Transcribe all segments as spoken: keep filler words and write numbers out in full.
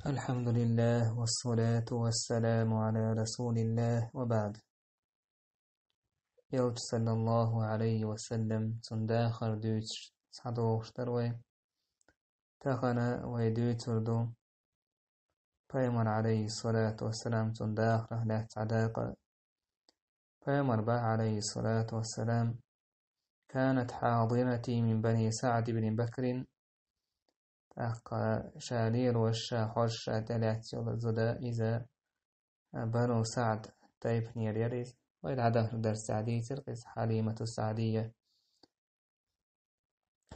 الحمد لله والصلاة والسلام على رسول الله وبعد. Элча, саллаллаху Ӏалайхи ва саллам, цун дахар дуьйцуш схьадогӀуш дара вай. Тахана вай дуьйцур ду Пайхамар, Ӏалайхи ссалату вассалам, цун дахарах лаьцна цхьа дакъа. Пайхамар боху, Ӏалайхи ссалату вассалам: كانت حاضنتي من بني سعد بن بكر. ТӀаккха ша лелош, ша хьожуш, ша тӀелаьцна йолу зуда, иза Бану СаӀд тайпанера яра иза. Вай дӀадахар дарсехь дийцира иза, Хьалимату СаӀдийя.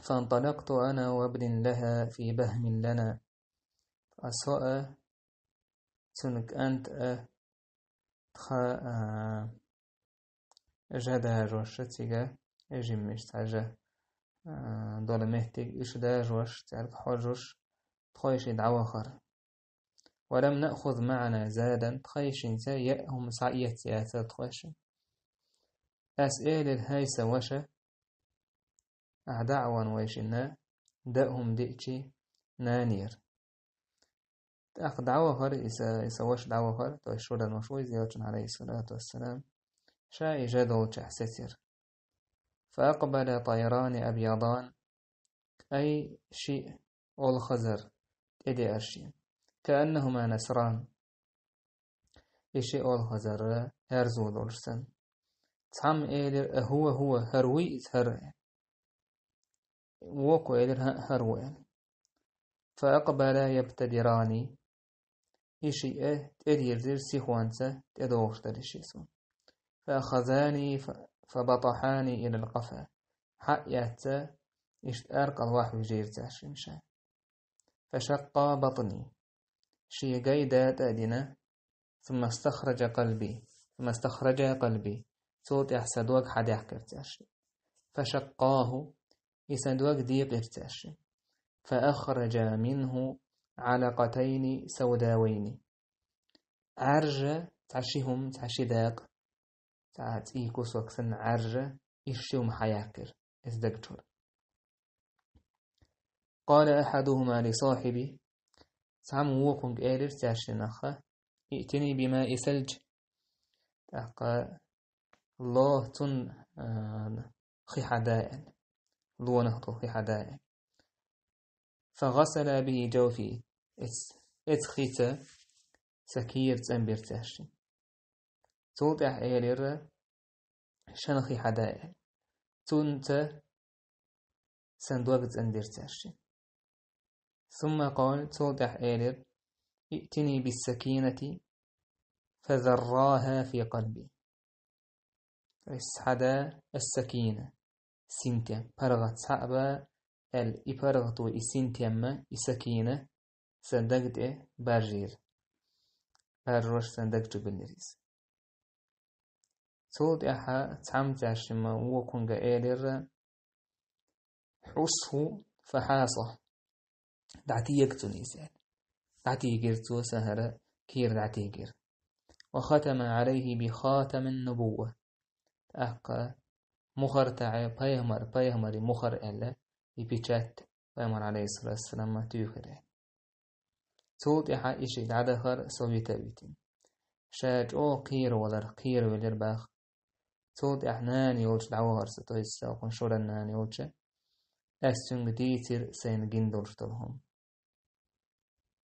فانطلقت أنا وابن لها في بهم لنا. Ткъа со а, цуьнан кӀант а, тхан, а, жа дажош цига, жимма иштта цхьа жа, а, долу меттиг, уьш дажош, цаьрга хьожуш, тхойшиъ дӀавахара. ولم نأخذ معنا زادا, тхайшинца яа хӀума схьаэца яцара тхойшинна. Ас элира: «ХӀай сан ваша, ахьа дӀа а ван вайшинна, даа хӀума диъчи нанера». ТӀаккха дӀавахара, и сан, и сан ваша дӀавахара, то есть шуран ваша ву иза, Элчанна, Ӏалайхи ссалату вассалам, ша и жа долчохь сецира. فأقبل طيران أبيضان, кӀайн шиъ олхазар тӀедеара шен. كأنهما نسران. И шиъ олхазар хӀерзо долуш санна. Цхьамма элира: «أهو هو, хӀара вуй иза, хӀара?» Вукхо элира: «ХӀаъ, хӀара ву», — аьлла. فأقبلا يبتدران. И шиъ а тӀедирзира сихонца, тӀедогӀуш дара и шиъ суна. فأخذاني ف-، فبطحاني إلى القفا. Хьа а эцна, иштта аркъал вахь вижира цаьршимма ша. فشقا بطني. Шен гай датӀа а дина, ثم استخرج قلبي، ثم استخرجا قلبي. Цул тӀаьхьа сан дог хьадаьхкира цаьршимма. فشقاه. И сан дог декъира цаьршимма. فأخرجا منه علقتين سوداوين. Ӏаьржа цхьа ши хӀума, цхьа ши дакъа, цхьа цӀий кусок санна Ӏаьржа, и ши хӀума хьаяьккхира иза даг чуьра. قال أحدهما لصاحبه. Цхьамма вукхунга элира цаьршиннах: «ائتني بماء ثلج». ТӀаккха ло цунна, а, хи хьада аьлла. Лонах долу хи хьада аьлла. فغسلا به جوفي. Эц-, эцу хица сан кийра цӀанбира цаьршимма. Цул тӀаьхьа элира: «Шина хи хьада», — аьлла. Цунца сан дог цӀандира цаьршимма. ثم قال, цул тӀаьхьа элира: «ائتني بالسكينة فذراها في قلبي». То есть схьада ас-сакина, синтем, паргӀат схьа а ба аьлла, и паргӀато, и синтем а, и сакина сан даг тӀе баржийра. Баржош сан даг чу биллира иза. Цул тӀаьхьа цхьамма цаьршимма вукхунга элира: «حثه فحاثه». ДӀатега цунна иза аьлла. ДӀатийгира цо сан хӀара кийра дӀатийгира. «وختم عليه بخاتم النبوة». ТӀаккха мухӀар тӀехь пайхамар, пайхамарийн мухӀар аьлла, и печать пайхамар, Ӏалайхиссалату вассалам, туьйхира аьлла. Цул тӀаьхьа и шиъ дӀадахара со вита а витина. Ша чӀогӀа кхераваларх кхеравелира боху. Цул тӀаьхьа нана йолчу дӀавахара со, то есть селхана шуран нана йолчу. Ас цуьнга дийцира сайна гина долуш долу хӀума.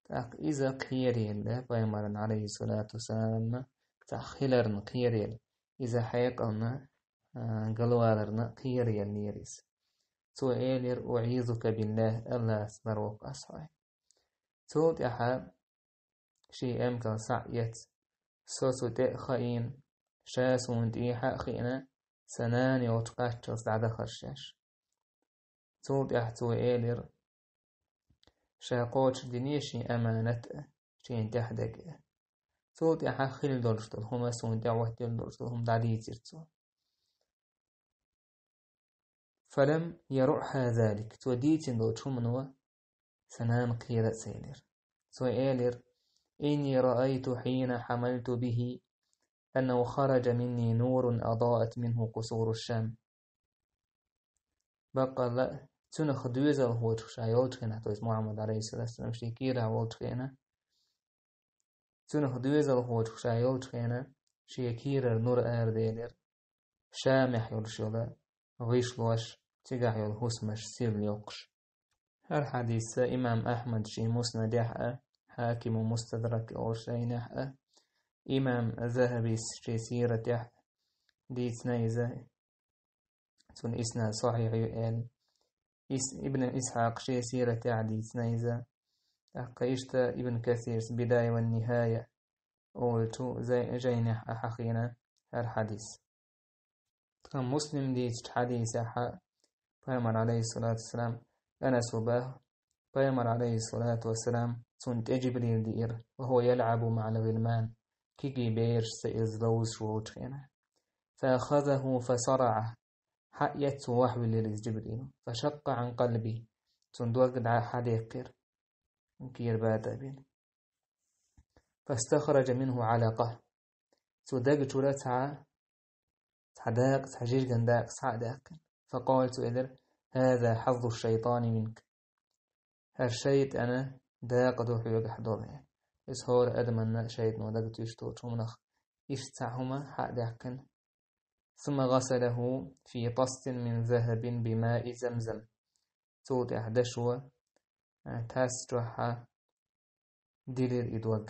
ТӀаккха иза кхераелла, пайхамарна, Ӏалайхиссалату вассалам, цхьа хиларна кхераелла, иза хьекъална, а, галваларна кхераеллера иза. Цо элира: «أعيذك بالله, Аллахьца ларвоккху ас хьо». Цул тӀаьхьа шен эмкал схьа а эцна, со цу тӀе а хаийна, ша суна тӀехьа а хиъна, сан нана йолчу кхаччалц дӀадахара шаьш. Цул тӀаьхьа цо элира: «Ша кхочушдине шен аманат а, шена тӀехь дерг а». Цул тӀаьхьа хилла долуш долу хӀума, суна тӀе хӀоттийла долуш долу хӀума дӀадийцира цо. «فلم يرعها ذلك». Цо дийцина долчу хӀумано сан нана кхера а ца елира. Цо элира: «إني رأيت حين حملت به أنه خرج مني نور أضاءت منه قصور الشام». Баккъалла а, цуьнах доьзалхочух ша йолчу хенахь, то есть Мухьаммад, Ӏалайхиссалату вассалам, шен кийрахь волчу хенахь, Цунах доьзалхочух ша йолчу хенахь, шен кийрара нур араделира, Шамехь йолуш йолу гӀишлош, цигахь йолу хӀусамаш сирла йоккхуш. ХӀара хьадис имам Ахьмад шен Муснадехь а, Хьакиму Мустадрак олуш жайнехь а, имам Захабис шен сиратехь а дийцина иза, цуьнан иснад сахьихь ю аьлла. Ис-, Ибн Исхьакъ шен сиратехь а дийцина иза. ТӀаккха иштта Ибн Касирс Бидая ва Нихая олучу зай-, жайнехь а хьахийна хӀара хьадис. Ткъа Муслим дийцичу хьадисехь а Пайхамар, алейхиссалату вассалам, Анасо баха, Пайхамар, алейхиссалату вассалам, цунна тӀе Джибрил диира, ва хӀува ялӀабу маӀал гӀилман, кегий берашца иза ловзуш волчу хенахь. ФаахазахӀу фасараӀа, хьаэцна вахьвиллира иза Джибрил, фашаккъа Ӏан къалби, цунна дог дӀа хьадеккхира, кийра батӀа бина. Фастахраджа минхӀу Ӏалакъа, цу дага чуьра цхьа, цхьа дакъа, цхьа жижиган дакъа схьа а даьккхина. Факъала, цо элира: «ХӀаза хьаззу шайтани минка». ХӀара шайтӀана дакъа ду хьоьгахь долу. Иза хӀора адаманна шайтӀано дага туьйсуш долчу хӀуманах иштта цхьа хӀума схьа а даьккхина. Сумма гӀасалахӀу фи тӀастин мин захӀабин бимаи Замзам. Цул тӀаьхьа дашо, а, тас чохь а дилира и дог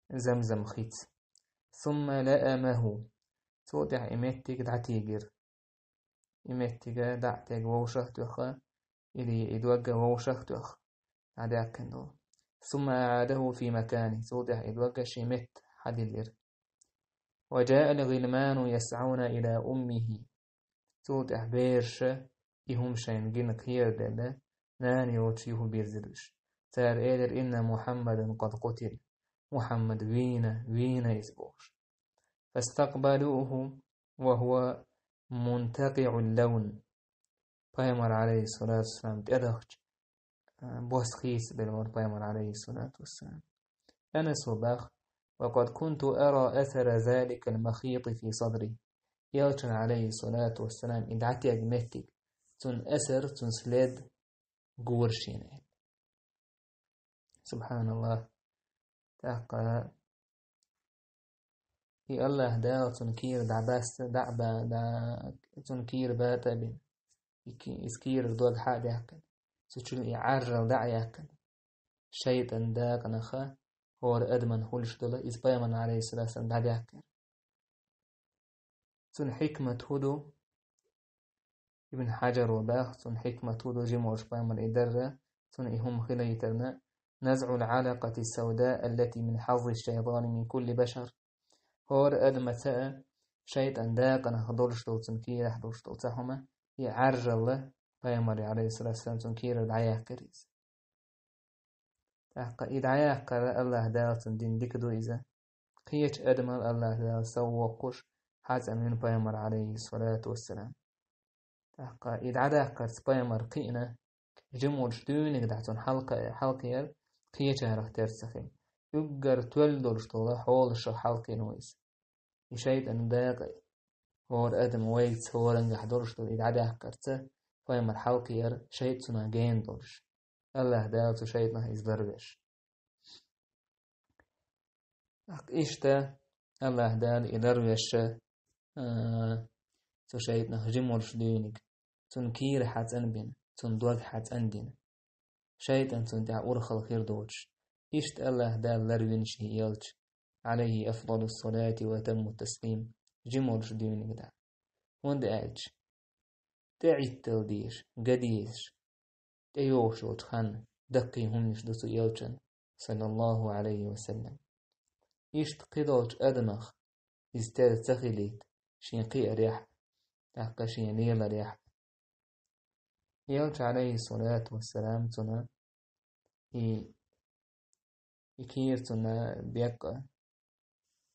Замзам хица. Сумма лаамахӀу. Цул тӀаьхьа и меттиг дӀатийгира. И меттига дӀа а тегна вовшах а тоьхна, или и дог вовшах а тоьхна, дӀадаьккхина долу. Сумма аӀадахӀу фи макани. Цул тӀаьхьа и дог шен метта хьадиллира. Ва джаал гӀилману ясӀауна ила уммихӀи. Цул тӀаьхьа бераша и хӀума шайна гина кхераделла, нана йолчу юхабирзира уьш. Цара элира: «Инна Мухьаммадан къад къутил». Мухьаммад вийна, вийна иза бохуш. ФастакъбалухӀу ва хӀува мунтакъиӀул лавн. Пайхамар, алейхиссалату вассалам, тӀедахча, а, бос хийцабелла вара Пайхамар, алейхиссалату вассалам. Анасо баха: «Ва къад кунту ара асара заликал махити фи садри». Элчан, алейхиссалату вассалам, и дӀатегна меттиг, цунна асар, цунна след гора шена. СубхьаналлахӀ. ТӀаккха и АллахӀ Дала цунна кийра дӀабаста, дӀа а ба-, дӀа-, цунна кийра батӀа а бина. И ки-, иза кийрара дог схьа а даьккхина. Цу чуьра и Ӏаржал дӀа а яьккхина. ШайтӀан дакъанах хӀора адаман хуьлуш долу иза Пайхамарна, алейхиссалату вассалам, дӀадаьккхира. Цуьнан хьикмат хӀун ду? Ибн Хьаджаро баха, цуьнан хьикмат хӀун ду, жима волуш Пайхамар и дарра, цунна и хӀума хилийтарна: «назӀул Ӏалакъати сауда аллати мин хьаззи шайтани мин кулли башар». ХӀора адамаца а шайтӀан дакъанах долуш долу, цуьнан кийрахь долуш долу цхьа хӀума, и Ӏаржалла Пайхамар, алейхиссалату вассалам, цуьнан кийрара дӀаяьккхира иза. ТӀаккха и дӀаяьккхар АллахӀ Дала цунна дина дика ду иза. Кхечу адамал АллахӀ Дала сов воккхуш, хьацӀанвина Пайхамар, алейхиссалату вассалам. ТӀаккха и дӀадаккхарца Пайхамар кхиъна, жима волуш дуьйниг дӀа цунна хьалкха-, хьалкхера кхечарах тера ца хилла. Уггар тоьлла долуш долу хьолашах хьалкхина ву иза. И шайтӀан дакъа хӀора адам вайца хӀорангахь долуш долу и дӀадаккхарца, Пайхамар хьалкхера шайтӀа цунах гена долуш. АллахӀ Дала цу шайтӀанах иза ларвеш. ТӀаккха иштта АллахӀ Дала и ларвеш, а, цу шайтӀанах жима волуш дуьйниг, цунна кийра хьацӀанбина, цунна дог хьацӀандина. ШайтӀан цунна тӀехь урхалла хир доцуш. Иштта АллахӀ Дала ларвина шен элча, алейхи афдалу салати ва атамму таслим, жима волуш дуьйниг дӀа. ХӀунда аьлча тӀеӀиттал дезаш, ган дезаш, тӀейогӀуш йолчу ханна даккхий хӀуманаш ду цу элчан, саллаллаху алейхи ва саллам. Иштта кхидолчу адамах иза тера ца хилийта, шен кхиарехь, тӀаккха шен леларехь. Элча, алейхиссалату вассалам, цунна и, и кийра цунна беккъа,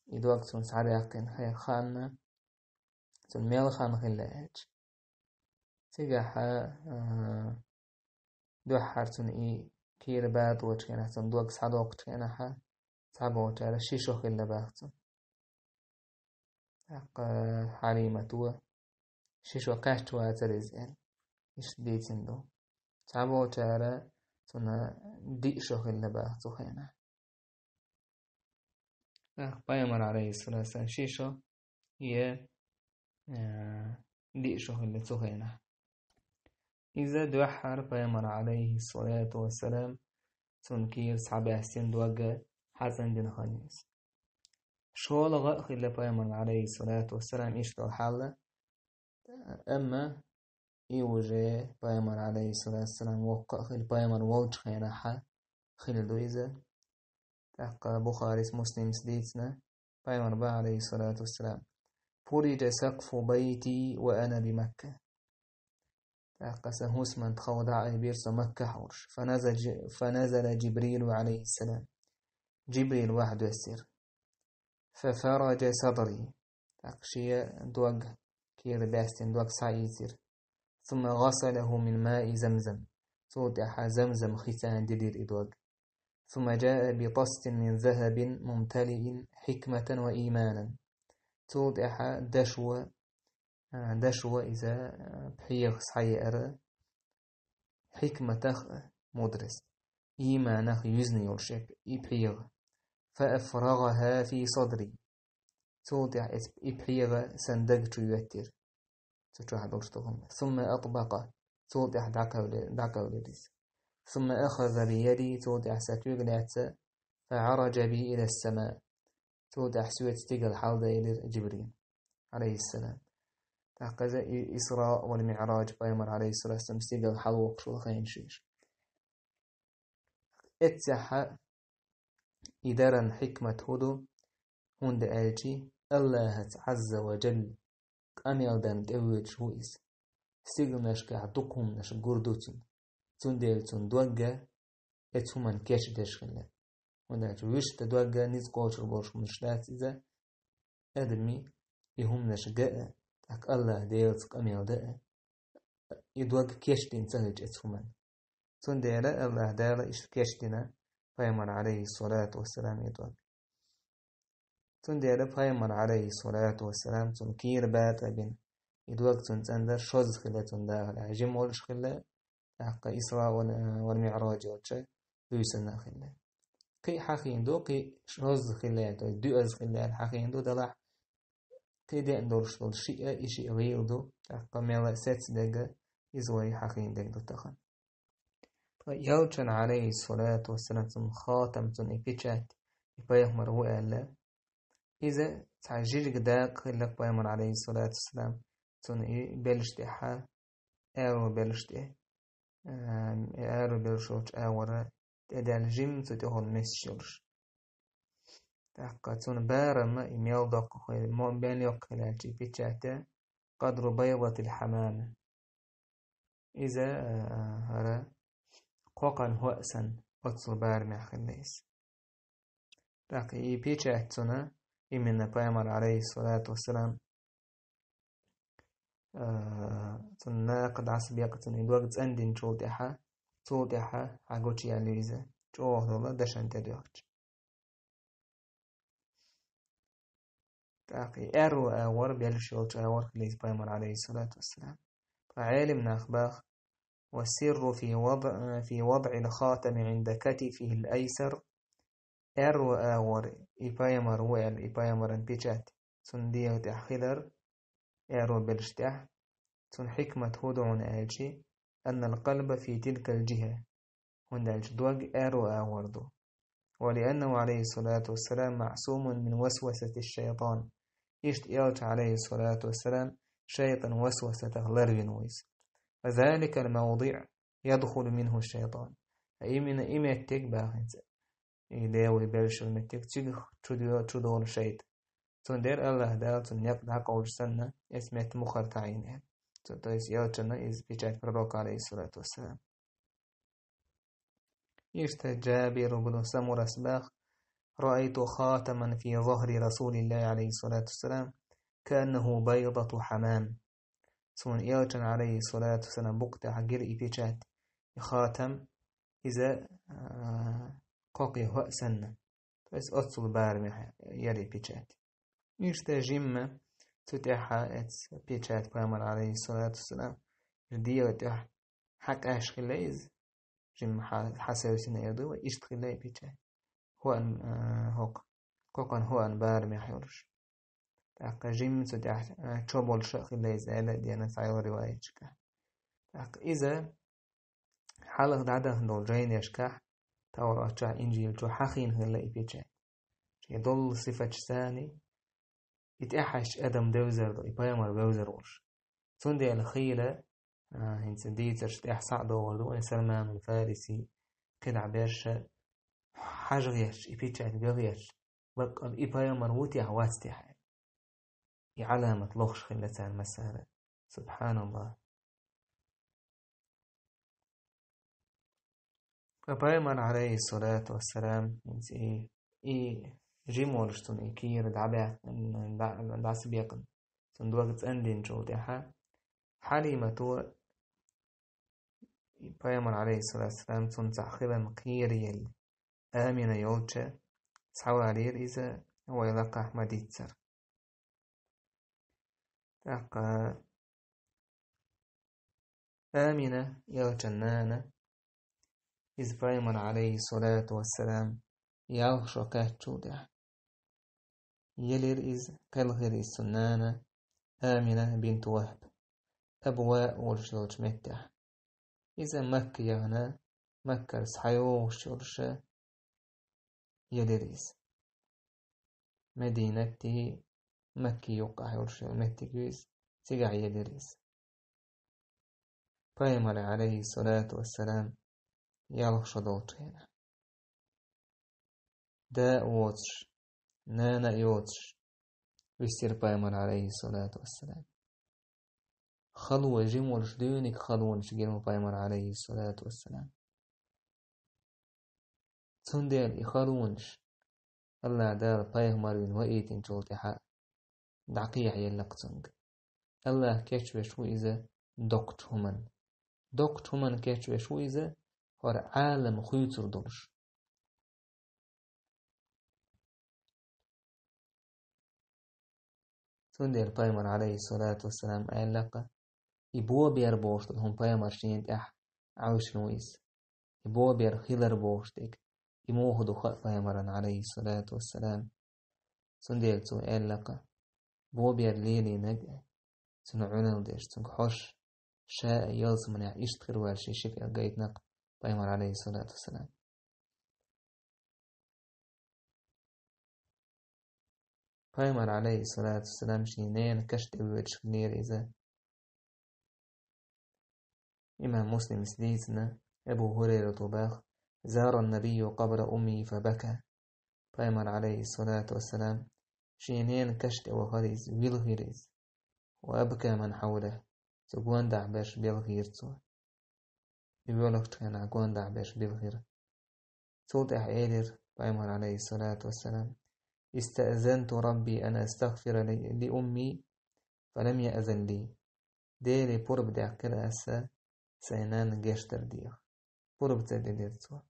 и дог цунна схьадаьккхина хье-, ханна, цунна мел хан хилла аьлча. Цигахь, а, дуьххьара цунна и кийра батӀочу хенахь, цунна дог схьадоккхучу хенахь, цхьаболчара ши шо хилла баха цунна. ТӀаккха Хьалимато ши шо кхаьчча вацара иза аьлла, иштта дийцина ду. Цхьаболчара цунна диъ шо хилла баха цу хенахь. ТӀаккха пайхамар, алейхиссалату вассалам, ши шо, е, э, диъ шо хилла цу хенахь. Иза дуьххьара пайхамар, алейхиссалату вассалам, цунна кийра схьабаьстина дог хьацӀандина хан ю иза. ШолгӀа а хилла пайхамар, алейхиссалату вассалам, иштта долу хьал, амма и уже пайхамар, алейхиссалату вассалам, воккха а хилла пайхамар волчу хенахь хилла ду иза. ТӀаккха Бухарис, Муслимс дийцина, пайхамар боху, алейхиссалату вассалам: «Фуриджа сакъфу байти ва ана би Макка». ТӀаккха сан хӀусаман тхов дӀа а айбира со Маккахь волуш. Фаназа-, фаназала Джибрилу, алейхиссалам. Джибрил вахьа доьссира. Фафараджа садри. ТӀаккха шен дог кийра баьстина дог схьаийцира. Сумма гъасалаху мин маи Замзам. Цул тӀаьхьа Замзам хица дидира и дог. Сумма джаа би тастин мин захабин мумталиин хикматан ва иманан. Цул тӀаьхьа дашо, а, дашо иза, а, пхьегӀа схьаеара, хьикматах а, мудрость, иманах юьзна йолуш и пхьегӀа. Фа афрагӀаха фи садри. Цул тӀаьхьа и пхьегӀа сан даг чу йоьттира. Цу чохь долуш ду хӀума. Сумма атбакъа. Цул тӀаьхьа дӀакхевли-, дӀакхевлира иза. Сумма ахаза би яди. Цул тӀаьхьа сан куьйга лаьцна. Фа гӀараджа би ила сама. Цул тӀаьхьа соьца стигала хьалдаийлира Джибрил, алейхиссалам. ТӀаккха иза и-, Исра вал МиӀраж, пайхамар, алейхиссалату вассалам, стигала хьалвоккхуш волу хенаш ю иза. Эццехь и даран хьикмат хӀун ду, хӀунда аьлча Аллахьаца, Ӏазза ва Джалла, къамел дарна тӀевоьдуш ву иза. Стигланашкахь дукха хӀуманаш гур ду цунна. Цундела цунна догга эцу хӀуманна кечдеш хилла. ХӀунда аьлча вуьшта догга ницкъ кхочур болуш хӀуманаш дац иза, адамийн и хӀуманаш ган а, тӀаккха Аллахь Делаца къамел дан а, и дог кечдина ца хилча эцу хӀуманна. Цундела Аллахь Дала иштта кечдина пайхамар, алейхиссалату вассалам, и дог. Цундела пайхамар, алейхиссалату вассалам, цунна кийра батӀа бина, и дог цунна цӀандар шозза хилла цунна дахалехь, жима волуш хилла, тӀаккха Исра ван, ван МиӀраж йолчу буьйсанна хилла. Кхин а хьахийна ду, кхин шозза хилла, то есть дуьазза хилла аьлла хьахийна ду, делахь кхин деана долуш долу шиъ а, и шиъ гӀийла ду, тӀаккха мел а сецна дерг а, иза вай хьахийна дерг ду тахана. Ткъа элчан, алейхиссалату вассалам, цунна хатам, цунна и печать, и пайхамар ву аьлла, иза цхьа жижиг дакъа хилла пайхамар, алейхиссалату вассалам, цунна и белш тӀехьа, аьрру белш тӀе, а, аьрру белш йолчу агӀора тӀедаьлла жимма цу тӀехула месаш йолуш. ТӀаккха цунна барам и мел доккха хилла, мо-, мел йоккха хилла аьлча и печать, къадру байдатил хьамама. Иза, а, хӀара кхокхан хӀоа санна, оццул барамехь хилла иза. ТӀаккха и печать цунна, именно пайхамар, алейхиссалату вассалам, а, цунна накха дӀасабекъа цунна и дог цӀандинчул тӀаьхьа, цул тӀаьхьа хьагучу яьлла иза, чӀогӀа долу дашан тӀедоьхча. ТӀаккха и аьрру агӀор, белш йолчу агӀор хилла иза пайхамар, алейхиссалату вассалам. Ткъа Ӏелим нах баха: «Ва сирру фи вад-, фи вадъил хатами гӀинда катифихил айсар». Аьрру агӀор и пайхамар ву аьлла, и пайхамаран печать цунна дегӀа тӀехь хилар, аьрру белш тӀехь, цунна хьикмат хӀун ду хьуна аьлчи, аннал къалба фи тилкал жиха, хӀунда аьлча дог аьрру агӀор ду. Ва лианнаху, алейхиссалату вассалам, маъсумун мин васвасати шайтан. Иштта элча, алейхиссалату вассалам, шайтан васвасатах ларвина ву иза. Ва заликал мавдиъ ядхулу минху шайтан. Именно и меттиг бахинца. И левый белшал меттиг цигах чу-, чудолу шайтан. Цундела Аллахь Дала цунна некъ дӀакъовлуш санна, эс метта муххар таӀийна. Цу-, то есть элчана иза печать пророка, алейхиссалату вассалам. Иштта Джабир ибн Самурас баха: «Раайту хатаман фи захри Расулиллахи, алейхиссалату вассалам, кааннаху байдату хамам». Суна элчана, алейхиссалату вассалам, букъ тӀехь гира и печать, и хатам, иза, а, кхокхе хӀоа санна. То есть оццул барамехь яра и печать. Иштта жимма цу тӀехьа эца печать пайхамар, алейхиссалату вассалам, дегӀа тӀехь хьакъаьш хилла иза. Жимма хьа-, хьасевсина эр ду, ва иштта хилла и печать. ХӀоан, а, хӀокху кхокханан хӀоанан барамехь йолуш. ТӀаккха жимма цу тӀехь, а, чо болуш а хилла иза, аьлла а дена цхьайолу риваятчика. ТӀаккха иза хьалха дӀадахана долу жайнашкахь, Таврат чохь, Инжил чохь хьахийна хилла и печать. Шен доллу сифаташ санна, и тӀаьхьарчу адам девзар ду, и пайхамар вевзар волуш. Цундела хийла, а, хӀинца дийцарш тӀехь схьа а догӀур ду, вайн Салманул Фариси, кхидӀа берш а хьажа гӀерташ, и печать бен гӀерташ, баккъал и пайхамар ву техьа, вац техьа аьлла. И Ӏаламат лохуш хилла царна массара. Субханаллах. Ткъа пайхамар, алейхиссалату вассалам, хӀинца и, и жима волуш цунна и кийра дӀабаьккхина, дӀа-, дӀасабекъна, цунна дог цӀандинчул тӀаьхьа, Хьалимато, и пайхамар, алейхиссалату вассалам, цунна цхьаъ хиларна кхераелла, Амина йолча схьавалийра иза, вай лакхахь ма-дийццара. ТӀаккха Амина, элчан нана, иза пайхамар, алейхиссалату вассалам, ялх шо кхаьччул тӀаьхьа. Елира иза, кхелхира иза цуьнан нана, Амина бинт Вахб, Абва олуш йолчу меттехь. Иза Макка яхана, Маккара схьайогӀуш йолуша елира иза. Мединатти Макки юккъахь йолуш йолу меттиг ю иза, цигахь елира иза. Пайхамар, алейхиссалату вассалам, ялх шо долчу хенахь. Да а воцуш, нана а йоцуш, виссира пайхамар, алейхиссалату вассалам. Хало, жима волуш дуьйна халонаш гира ву пайхамар, алейхиссалату вассалам. Цундела и халонаш АллахӀ Дала пайхамар вина ваийтинчул тӀаьхьа дӀакхехьаелла-кх цуьнга. АллахӀ кечвеш ву иза доккхачу хӀуманна. Доккхачу хӀуманна кечвеш ву иза, хӀора Ӏалам хуьйцур долуш. Цундела пайхамар, алейхиссалату вассалам, аьлла-кх, и бобер бохуш долу хӀума пайхамар шена тӀехь Ӏовшина ву иза. И бобер хилар бохуш дерг, и муха ду хаьа пайхамаран, алейхиссалату вассалам. Цундела цо аьлла-кх, бобер лелийнарг, цунах Ӏуналла деш, цуьнга хьожуш, ша а ялсаманехь иштта хир ваьлла шен ши кӀел гайтина-кх пайхамар, алейхиссалату вассалам. Пайхамар, алейхиссалату вассалам, шен ненан каш тӀе воьдуш хилира иза. Имам Муслима дийцина, Абу Хурайрата боху: «Зара ннабийю къабра уммихи фабака». Пайхамар, алейхиссалату вассалам, шен ненан каш тӀе вахара иза, вилхира иза. «Ва абка ман хьавлаху». Цу гондахь берш белхийра цо. И воьлхучу хенахь гондахь берш билхира. Цул тӀаьхьа элира пайхамар, алейхиссалату вассалам: «Истаъзанту Рабби ан астагфира ли, ли умми, фалам яъзан ли». Деле пурба даьккхира аса сайн нанна гечдар деха. Пурба ца делира цо.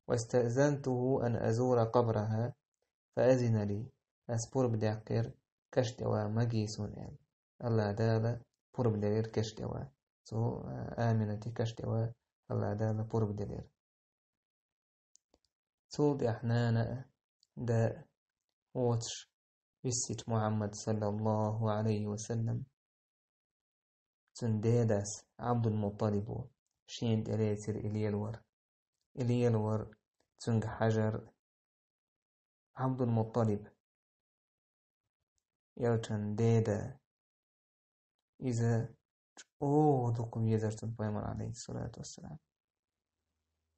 «Вастаъзантуху ан азура къабраха, фаазина ли». Ас пурба даьккхира, каш тӀе ван магийна суна аьлла. АллахӀ Дала пурба делира каш тӀе ван. Цо, а, Аминати каш тӀе ван АллахӀ Дала пурба делира. Цул тӀаьхьа нана а, да а воцуш виссича Мухьаммад, саллаллаху Ӏалайхи ва саллам, цуьнан дедас Ӏабдул-Мутталибо шена тӀе лецира и лелавар. И лелавар, цуьнга хьажар. Ӏабдул-Мутталиб, элчан деда, иза чӀогӀа дукха везара цунна пайхамар, алейхиссалату вассалам.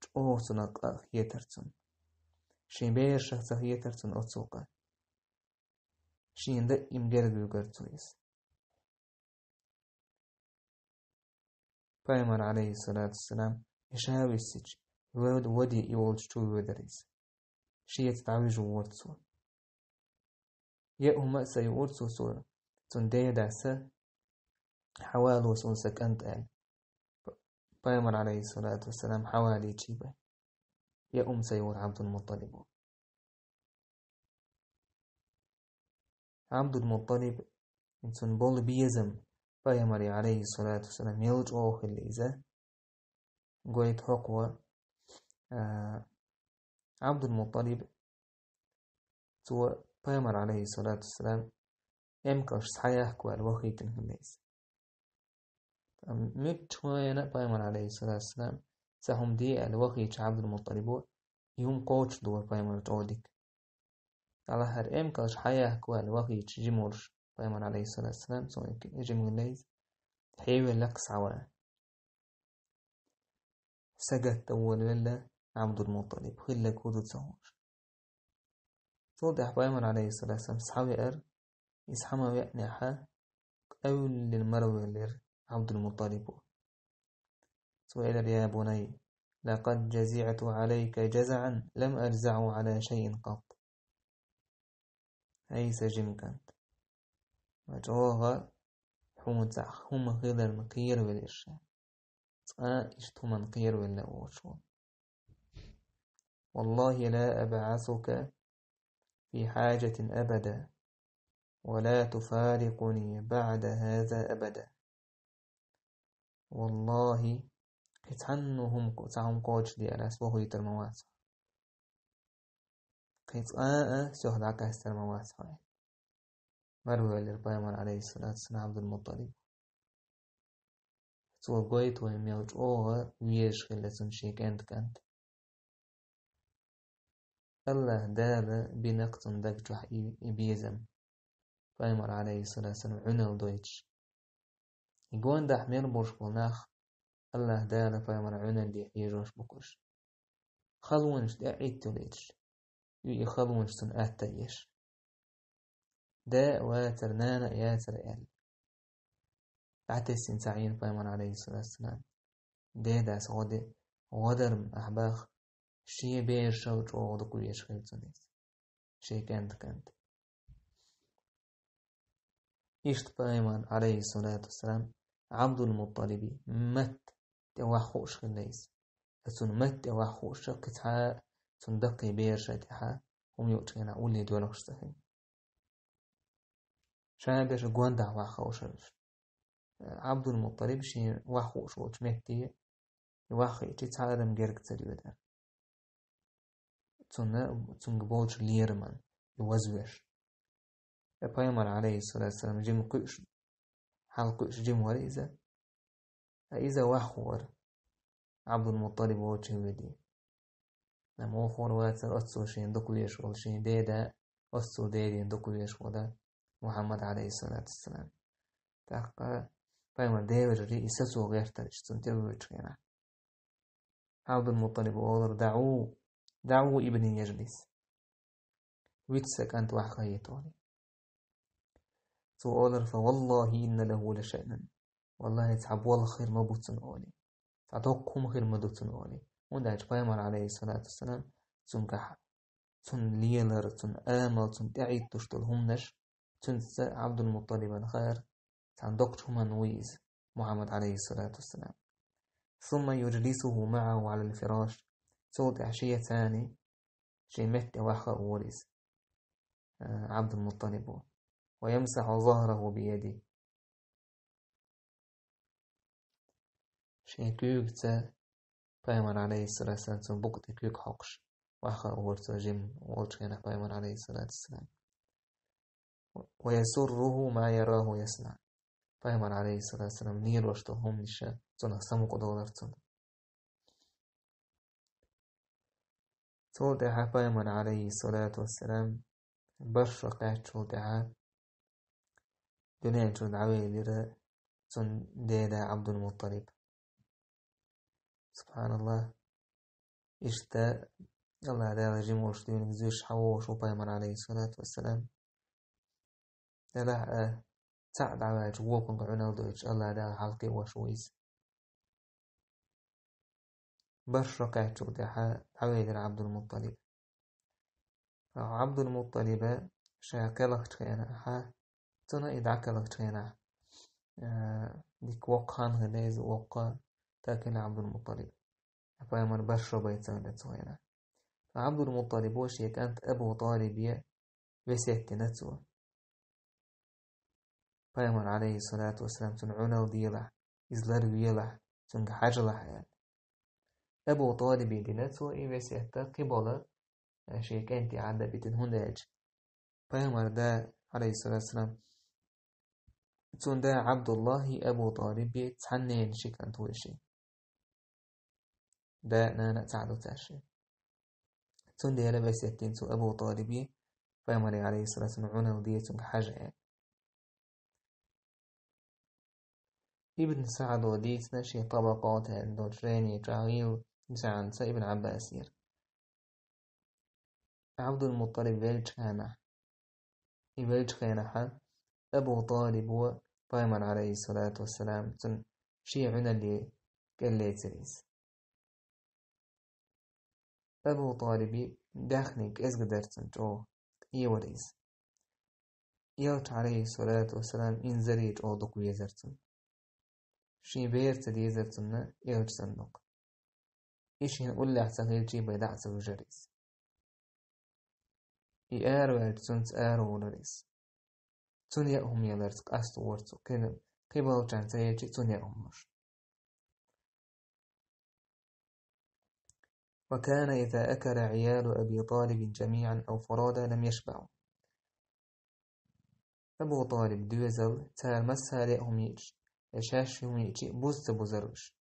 ЧӀогӀа цунах къа хетара цунна. Шен берашах ца хетара цунна оццул къа. Шена даим герга вуьгара цо иза. Пайхамар, алейхиссалату вассалам, и ша виссича, вад-, ваде и волчу чу воьдура иза. Шеца дӀавижа вора цо. Я хӀума а ца юура цо, цо, цунна дедас а, хьавало суна сан кӀант аьлла. Пайхамар, алейхиссалату вассалам, хьавалийча бен. Я хӀума ца юура Ӏабдул-Мутталибо. Ӏабдул-Мутталиб, цунна болу безам пайхамаре, алейхиссалату вассалам, мел чӀогӀа хилла иза, гойту хӀокхо, а, Ӏабдул-Мутталиб, цо Пайхамар, Ӏалайхи ссалату вассалам, эмкалш схьаяккха ваьлла вахийтина хилла иза. Ткъа муьлххачу хенахь а Пайхамар, Ӏалайхи ссалату вассалам, цхьа хӀума де аьлла вахийча Ӏабдул-МутӀалибо, и хӀума кхочушдора Пайхамар чӀогӀа дика. Аллахьара эмкалш схьаяккха ваьлла вахийча жима волуш Пайхамар, Ӏалайхи ссалату вассалам, цо и жима хилла иза, хьевелла кхин схьаван. Сагатдан волавелла Ӏабдул-МутӀалиб, хилларг хӀун ду ца хууш. Цул тӀаьхьа Пайхамар, Ӏалайхи ссалату вассалам, схьавеара, иза схьа ма веанехь, къевллина маравелира Ӏабдул-МутӀалибо. Цо элира: «Я бунайя, лакъад жазиӀту Ӏалайка жазаӀан лам ажзаӀу Ӏала шайин къат». ХӀай сан жима кӀант, ма чӀогӀа хьуна цхьа хӀума хиларна кхеравелира ша. Цкъа а иштта хӀуманна кхеравелла воцуш ву. «Валлахьи ла абӀасука фи хьажатин абада, ва ла туфарикъуни баӀда хӀаза абада». Валлахьи, кхин цхьанна хӀума, цхьа хӀума кхочушде аьлла, ас вохуьйтур ма вац хьо. Кхин цкъа а сох дӀакъаьстар ма вац хьо. Маравелира Пайхамар, Ӏалайхи ссалату вассалам, Ӏабдул-МутӀалиб. Цо гойту вайн мел чӀогӀа везаш хилла цунна шен кӀентан кӀант. Аллахь Дала бина-кх цунна даг чохь и, и безам, Пайхамар, Ӏалайхи ссалату вассалам, Ӏуьналла дойтуш. И гондахь мел болуш болу нах Аллахь Дала, Пайхамар Ӏуьналле хьежош бу-кх уьш. Халонаш тӀе а Ӏитталуьйтуш, и, и халонаш цунна атта а еш. Да а вацара, нана а яцара аьлла, дӀатесна ца Ӏийна Пайхамар, Ӏалайхи ссалату вассалам. Дедас гӀо де, гӀо дар-м ахь бах, шен берашал чӀогӀа дукха везаш хилла цунна иза, шен кӀентан кӀант. Иштта Пайхамар, Ӏалайхи ссалату вассалам, Ӏабдул-МутӀалиби матта тӀе ваха хууш хилла иза. Ткъа цунна матта тӀе ваха хууш, кхин цхьа а цунна даккхий бераша тӀехь хӀума юучу хенахь улле доьлхуш ца хилла. Ша берш гондахь ваха хууш хилла. Ӏабдул-МутӀалиб шен ваха хууш волчу метте, и ваха хиъча, цхьа адам герга ца доьдура. Цунна, цуьнга болчу лераман и вазвеш. Ткъа Пайхамар, Ӏалайхи ссалату вассалам, жима кхуьуш, хьалакхуьуш жима вара иза. Ткъа иза ваха вара, Ӏабдул-МутӀалиб волчу веде. Амма вохор вацара оццул шен дукха везаш волу, шен деда оццул дедина дукха везаш волу Мухьаммад, Ӏалайхи ссалату вассалам. ТӀаккха Пайхамар деважарий и сацо гӀертара иштта цунна тӀе вуьйчу хенахь. Ӏабдул-МутӀалиб олура: «ДаӀу, даӀу ибни яжлис». Вица сан кӀант ваха хӀитталахь. Цо олура: «Фа валлахьи инна лахӀу лашаънан». Валлахьи, цхьа болх хир ма бу цунна олий. Цхьа доккха хӀума хир ма ду цунна олий. ХӀунда аьлча Пайхамар, Ӏалайхи ссалату вассалам, цуьнгахь, цунна лелар, цунна амал, цунна тӀеӀиттуш долу хӀуманаш, цуьнца Ӏабдул-МутӀалибан хаьара, цхьана доккхачу хӀуманна вуй иза, Мухьаммад, Ӏалайхи ссалату вассалам. «Сумма южлисуху маӀаху Ӏалал фираш». Цул тӀаьхьа шеца цхьаьна шен метта тӀе ваха а вора иза, а, Ӏабдул-МутӀалибо. «Ва ямсахьу захӀраху биядихи». Шен куьйгаца Пайхамар, Ӏалайхи ссалату вассалам, цуьнан букъа тӀе куьг хьокхуш, ваха а вора цо жима волчу хенахь Пайхамар, Ӏалайхи ссалату вассалам. «Ва ясурруху ма яраху яснаӀ». Пайхамар, Ӏалайхи ссалату вассалам, лелош долу хӀуманаш цунах самукъадолура цунна. Цул тӀаьхьа Пайхамар, Ӏалайхи ссалату вассалам, бархӀ шо кхаьччул тӀаьхьа дуьнен чуьра дӀавелира цуьнан деда Ӏабдул-МутӀалиб. СубхьаналлахӀ. Иштта АллахӀ Дала жима волуш дуьйна зуьйш хьан вогӀуш ву Пайхамар, Ӏалайхи ссалату вассалам. Делахь а, цхьаъ дӀаваьлча вукхунга Ӏуьналла дойтуш АллахӀ Дала хьалакхиош ву иза. БархӀ шо кхаьччул тӀаьхьа дӀавелира Ӏабдул-МутӀалиб. Ӏабдул-МутӀалиба ша кхелхачу хенахь, цунна и дӀакхелхачу хенахь, а, дика воккха хан хилла иза, воккха таг хилла Ӏабдул-МутӀалиб. Пайхамар бархӀ шо бен ца вина цу хенахь. Ткъа Ӏабдул-МутӀалибо шен кӀант Абу ТӀалибе весет дина цо. Пайхамар, Ӏалайхи ссалату вассалам, цунна Ӏуьналла делахь, иза ларвелахь, цуьнга хьажалахь аьлла. Абу ТӀалибе дина цо и весет, кхин болу шен кӀентий Ӏадда битина, хӀунда аьлча Пайхамар да, алейхиссалату вассалам, цун да Абдуллахи Абу Талиби цхьаннена ши кӀант ву ши. Да, нана цхьаъ ду цаьрши. Цундела весеттин цу Абу Талиби, пайхамаре, алейхиссалату вассалам, Ӏунал де цунга хьажа аьлла. Ибн Саъдо дийцина шен Табакъат аьлла долчу жайни чӀагӀийла, цаьрца Ибн Ӏаббас яра. Абдул-Мутталиб веллачу хенахь, и веллачу хенахьа Абу Талибо пайхамар, алейхиссалату вассалам, цун шен Ӏуналле кӀел лецира иза. Абу Талиби даьхни кӀезга дара цун чӀогӀа, къевара иза. Элча, алейхиссалату вассалам, инзаре чӀогӀа дукха везара цунна. Шен бер ца дезара цунна элча санна дукха. И шен уллехь ца хилчий бен дӀа а ца вижара иза. И араваьлча цунца араволара иза. Цунна яа хӀума яларца къастор цо, кхин, кхин балчарна ца елчий цунна яа хӀума луш. وكان إذا أكل عيال أبي طالب جميعا أو فرادى لم يشبعوا. Абу Талиб доьзал, цара массаьрга яа хӀума йиъча, я шаьш хӀума йиъча, буза ца бузара уьш.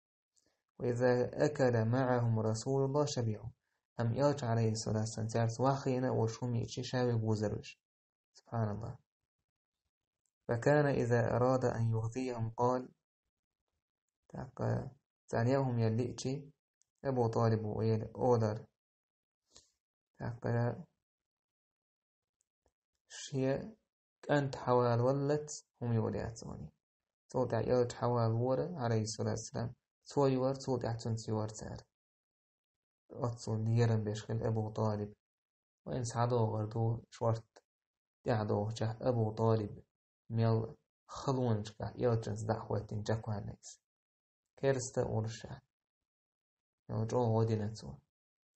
وإذا أكل معهم رسول الله شبعوا. Амма элча, алейхиссалату вассалам, цаьрца ваххийна а волуш хӀума йиъча, ша вига вузара уьш. Субханаллах. فكان إذا أراد أن يغذيهم قال. ТӀаккха царна яа хӀума яла лиъчий, Абу Талибо элира, олара. ТӀаккха шен кӀант хьавалаваллалц хӀума йолаяц вани. Цул тӀаьхьа элча хьавалавора, алейхиссалату вассалам, цо йора, цул тӀаьхьа цунца йора цара. Оццул лерам беш хилла Абу Талиб. Вайна схьадогӀур ду шортта тӀаьхьадогӀучехь Абу Талиб мел халонашкахь элчанца дӀа а хӀоьттина чекхваьлла иза. Керста а волуш ша. Мел чӀогӀа гӀо дина цо.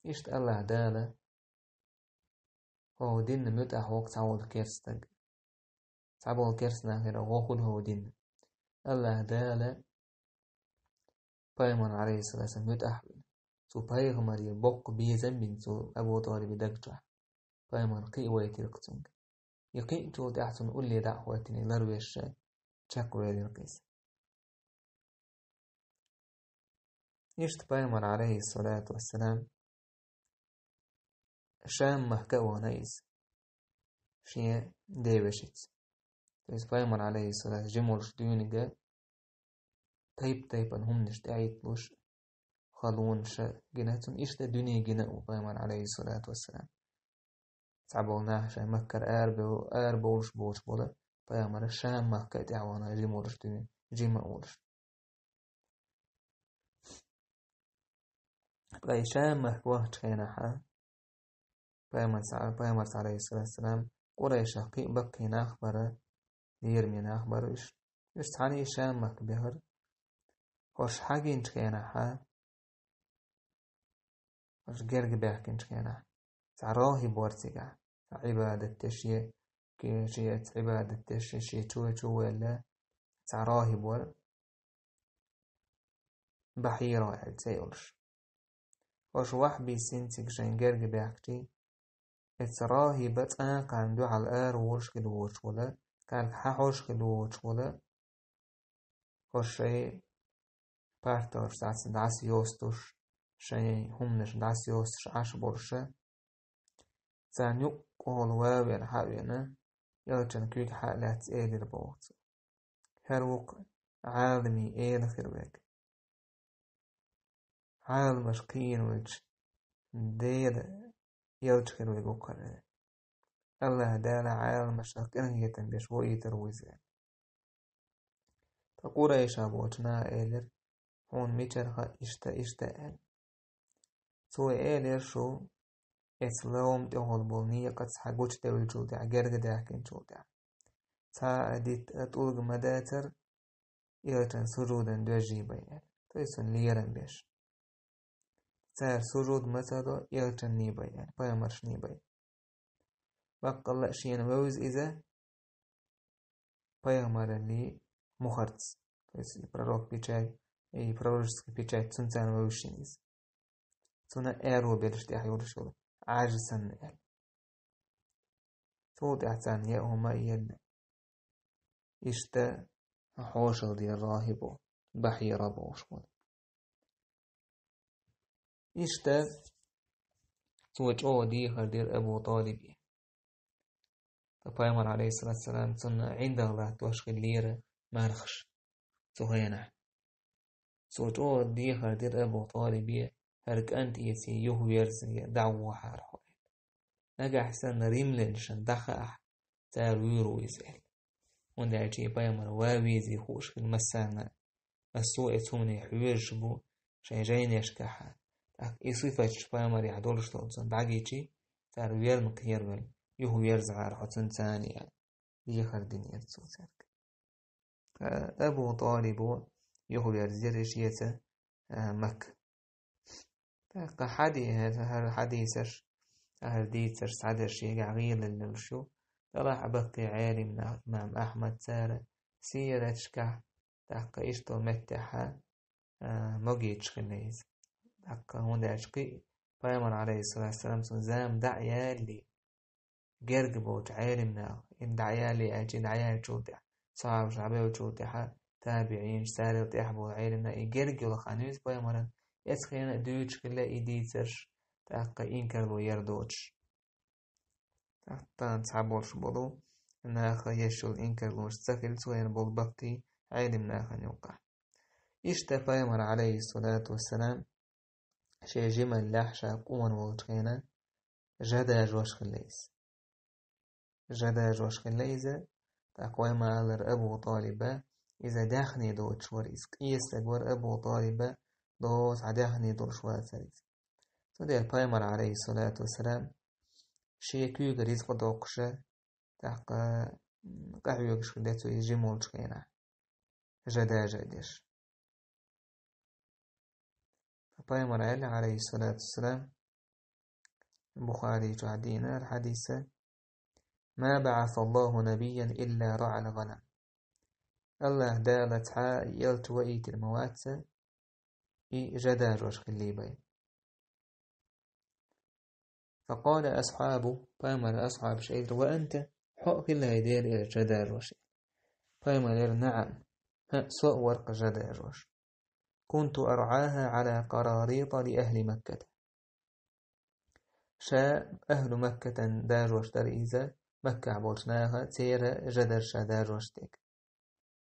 Иштта Аллаха Дала хӀокху динна муьтӀахь воккху цхьаволу керстаг. Цхьаболу керстанахера гӀо хуьлу хӀокху динна. Аллаха Дала пайхамар, алейхиссалату вассалам, муьтӀахь вина. Цу пайхамаре боккха безам бина цу Абу Талиби даг чохь. Пайхамар кхиавайтира цуьнга. И кхиъначул тӀаьхьа цунна улле дӀа а хӀоьттина, и ларвеш чекхвелира иза. Иштта пайхамар, алейхиссалату вассалам, Шам-махка а вахана иза шен девешица. То есть пайхамар, алейхиссалату, жима волуш дуьйна тайп-тайпана хӀуманаш тӀехӀитталуш, халонаш а гина цунна, иштта дуьне гина а ву пайхамар, алейхиссалату вассалам. Цхьаболу нах шайн Маккара арабевлла, арабовлуш боцуш болу, пайхамар Шам-махка а тӀехь вахана жима волуш дуьйна, жима а волуш. Ткъа и Шам-махка вахчу хенахьа, пайхамарца, пайхамарца, алейхиссалату вассалам, Къурайшах кхин а баккхий нах бара, лераме нах бара уьш. Уьш цхьаьна и Шам-махка бехара. ХӀорш хьагинчу хенахьа, хӀорш герга баьхкинчу хенахь, цхьа рохи бора цигахь, цхьа Ӏибадат деш, шен, шен Ӏибадат деш, шен чу, чу ваьлла, цхьа рохи бора. Бахьира аьлла цӀе йолуш. ХӀорш вахь биссина цига шайн герга баьхкичий, эца рохиба цӀа кхарна дуьхьал ара волуш хила воцуш волу, кхаьрга хьахьожуш хила воцуш волу, хӀорш шайн парталаш дӀаса, дӀаса йостуш, шайн хӀуманаш дӀаса йостуш Ӏаш болуша, царна юккъехула ван а веана, хьа а веана, элчан куьйга хьа а лаьцна элира боху цо: «ХӀара ву-кх Ӏаламийн эла хир верг. Ӏаламаш кхийна волчу Делан элча хир верг ву-кх хӀара. Аллаха Дала Ӏаламашах къинхетам беш воуьйтур ву иза». Ткъа Къурайша болчу наха элира: «Хьуна мичара хаьа иштта, иштта?» – аьлла. Цо элира: «Шу эца ловма тӀехула болу некъаца хьан гучудевллачул тӀаьхьа, герга даьхкинчул тӀаьхьа, цхьа а дитт а тӀулг ма дацара, элчан сужудан доьжжий бай», – аьлла. То есть цунна лерам беш. Цара сужуд ма ца до, элчанний бай аьлла, пайхамаршний бай. Баккъалла а шена вевза иза, пайхамараллий мухарца. То есть и пророк печать, и пророческая печать цунна царна вевза шена иза. Цунна аьрру белаш тӀехь йолуш йолу Ӏажа санна аьлла. Цул тӀаьхьа царна яа хӀума а енна. Иштта хьошалла дира рахӀибо, Бахьира бохуш волу. Иштта цо чӀогӀа дехар дира Абу ТӀалибе. Ткъа пайхамар, алейхиссалату вассалам, цунна гӀиндагӀ латтош хиллера мархаш цу хенахь. Цо чӀогӀа дехар дира Абу ТӀалибе, хӀара кӀант эций юхаверзае дӀавахьара хьо. Нагахь санна римлянашна дӀахаахь, цара вуьйр ву иза аьлла. ХӀунда аьлча и пайхамар ван везий хууш хилла массарна. Массо а оцу хӀумане хьоьжуш бу шайн жайнашкахь. ТӀаккха и сифаташ пайхамарехь долуш долу цунна дӀагичи, цара верна кхеравелла, юхаверзахьара хьо цуьнца аьлла. Дехар динера цо цаьрга. Ткъа Абу ТӀалибо юхаверзира шеца, а, Макка. ТӀаккха хьади-, хӀара хьадисаш, хӀара дийцарш цхьадерш шегахь гӀийлалла йолуш ю. Делахь а баккхий Ӏелим нах, имам Ахьмад, цара сираташкахь, тӀаккха иштта меттехь, а, могийчу хилла иза. ТӀаккха хӀунда аьлча кхин а пайхамар, алейхиссалату вассалам, цунна зама дӀа а ялале, герга болчу Ӏелим наха, и дӀа а ялале аьлча, и дӀаяьллачул тӀаьхьа, сахьабаш дӀабевллачул тӀаьхьа, табиӀинаш, царел тӀаьхьа болу Ӏелим наха, и герга йолу хан ю иза пайхамаран, эцу хенахь а дуьйцуш хилла и дийцарш, тӀаккха инкарло яр доцуш. ТӀаккха тахана цхьаболуш болу наха еш йолу инкарлонаш ца хилла цу хенахь болу баккхий Ӏелим нахана юккъахь. Иштта пайхамар, алейхиссалату вассалам, шен жималлехь ша къона волчу хенахь жа дажош хилла иза. Жа дажош хилла иза, тӀаккха вай ма-аллара Абу ТӀалиба, иза даьхни доцуш вара, иза къен стаг вара Абу ТӀалиба, доцу хьан даьхни долуш вацара иза. Цундела пайхамар, алейхиссалату вассалам, шен куьйга ризкъ доккхуша, тӀаккха, м, къахьоьгуш хилла цо иза жима волчу хенахь, жа дажа а деш. Пайхамар аьлла, алейхиссалату вассалам, Бухари чохь дийна хьадиса: «Ма баъасаллаху набийян илла раъал гӀанам». Аллаха Дала цхьа а элча ваийтина ма вац, и жа дажош хилла бен. Факъала асхьабу, пайхамар асхьабаш элира: «Ва анта, хьо а хилла хӀай Делан элча жа дажош?» Пайхамар элира: «НаӀам, хӀаъ, со а вара-кх жа дажош. Кунту аргӀаха гӀала къарарита ли ахӀли Макката». Ша ахӀлу Маккатан дажош дара иза, Маккахь болчу наха церан жа дара ша дажош дерг.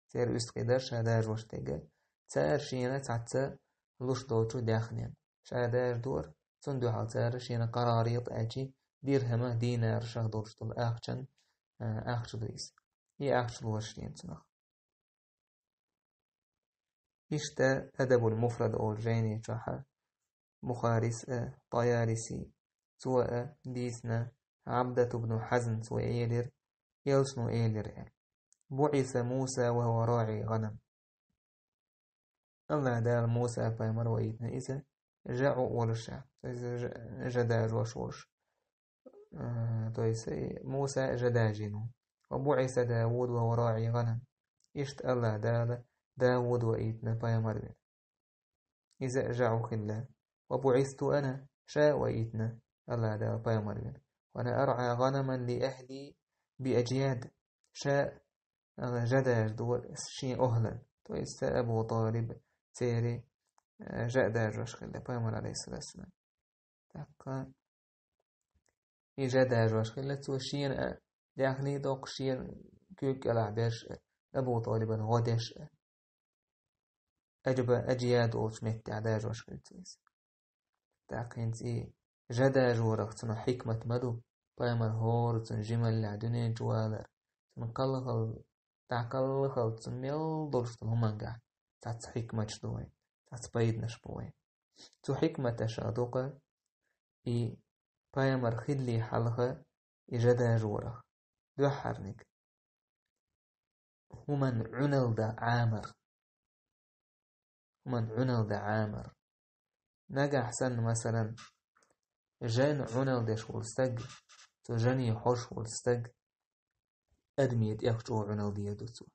Церан уьстагӀий дара ша дажош дерг. Цара шена цхьацца луш долчу даьхнина ша дажа дора, цунна дуьхьал цара шена къарарита аьлча, дирхӀама, динара шах долуш долу ахчан, а, ахча ду иза. И ахча лора шена цунах. Иштта Адабул Муфрад олу жайни чохь Бухарис а, Таяриси, цо а дийцина, Абдат ибн Хьазм цо элира, элчано элира аьлла: «БуӀиса Муса ва хӀува раӀи гӀанам». Аллаха Дала Муса пайхамар ваийтина иза жа Ӏу волуш, то есть жа, жа дажош волуш. Э, то есть, э, Муса жа дажийна ву. «Ва буӀиса Давуд ва хӀува раӀи гӀанам». Иштта Аллаха Дала Давуд ваийтина пайхамар вина. Иза жа Ӏу хилла. «Ва буӀисту ана», ша а ваийтина Аллаха Дала пайхамар вина. «Ва ана аргӀа гӀанаман ли ахӀли би ажьяд». Ша, э, жа дажа дора шен охӀлан. То есть, Абу ТӀалиб церан, э, жа дажош хилла пайхамар, алейхиссалату вассалам. ТӀаккха и жа дажош хилла цо шена а даьхни доккхуш, шена куьг кӀелахь берш а, Абу ТӀалибан гӀо деш а. Аджаба, аджьяд олучу меттехь дажош хилла цо иза. ТӀаккха хӀинца и жа дажорах цунах хьикмат ма ду, пайхамар хӀора цунна жималлехь дуьнен чу валар, цунна кхалхал, дӀакхалхал цунна мел долуш долу хӀумангахь цхьацца хьикматаш ду вайн, цхьацца пайданаш бу вайн. Цу хьикматашах ду-кха и пайхамар хилли хьалха и жа дажорах. Дуьххьарниг. ХӀуман Ӏуьналла дан Ӏамар. ХӀуман Ӏуьналла дан Ӏамар. Нагахь санна, масалан, жан Ӏуьналла деш волу стаг, цу жане хьожуш волу стаг, адамийн тӀех чӀогӀа Ӏуьналла дийр ду цо.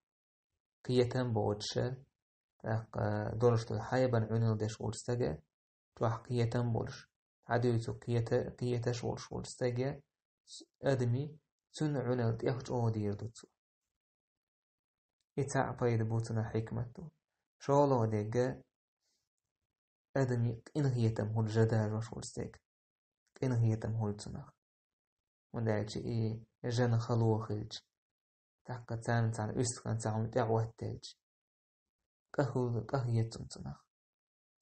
Кхетам боцуша, тӀаккха долуш долу хьайбан Ӏуьналла деш волу стага, чохь кхетам болуш, хьадуьйцу кхета-, кхеташ волуш волу стага, адамийн цуьнан Ӏуьнал тӀех чӀогӀа дийр ду цо. И цхьаъ пайда бу цунах, хьикмат ду. ШолгӀа дерг, адамийн къинхетам хуьлу жа дажош волчу стеган. Къинхетам хуьлу цунах. ХӀунда аьлча и жана хало хилча, тӀаккха царна цхьана уьстагӀан цхьа хӀума тӀехӀоттаелча, къа хуьлу, къа хета цунна цунах.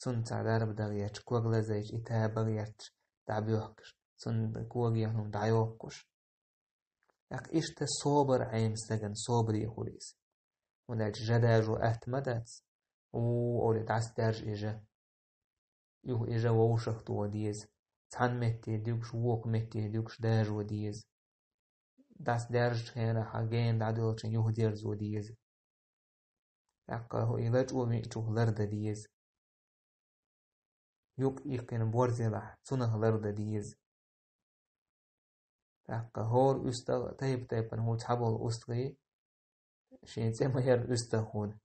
Цунна цхьа дарба дан гӀерташ, ког лазийча, и таба гӀерташ, дӀабоьхкуш, цунна коган хӀума дӀайоккхуш. ТӀаккха иштта собар Ӏема стагана, собаре хуьлу иза. ХӀунда аьлча жа дажо атта ма дац. У, олий, дӀасадаьржа и жа. Юха и жа вовшах тоха деза. Цхьана метте дуьгуш, вукху метте дуьгуш дажо деза. ДӀасадаьржачу хенахь гена дӀадоьлхучу юха дерзо деза. ТӀаккха и лачкъо веъчух лардан деза. Юкъ иккхина борз елахь, цунах лардан деза. ТӀаккха хӀора уьстагӀ, тайп-тайпана хӀума цхьаболу уьстагӀий, шен цӀе ма-ярра уьстагӀ хуьлу.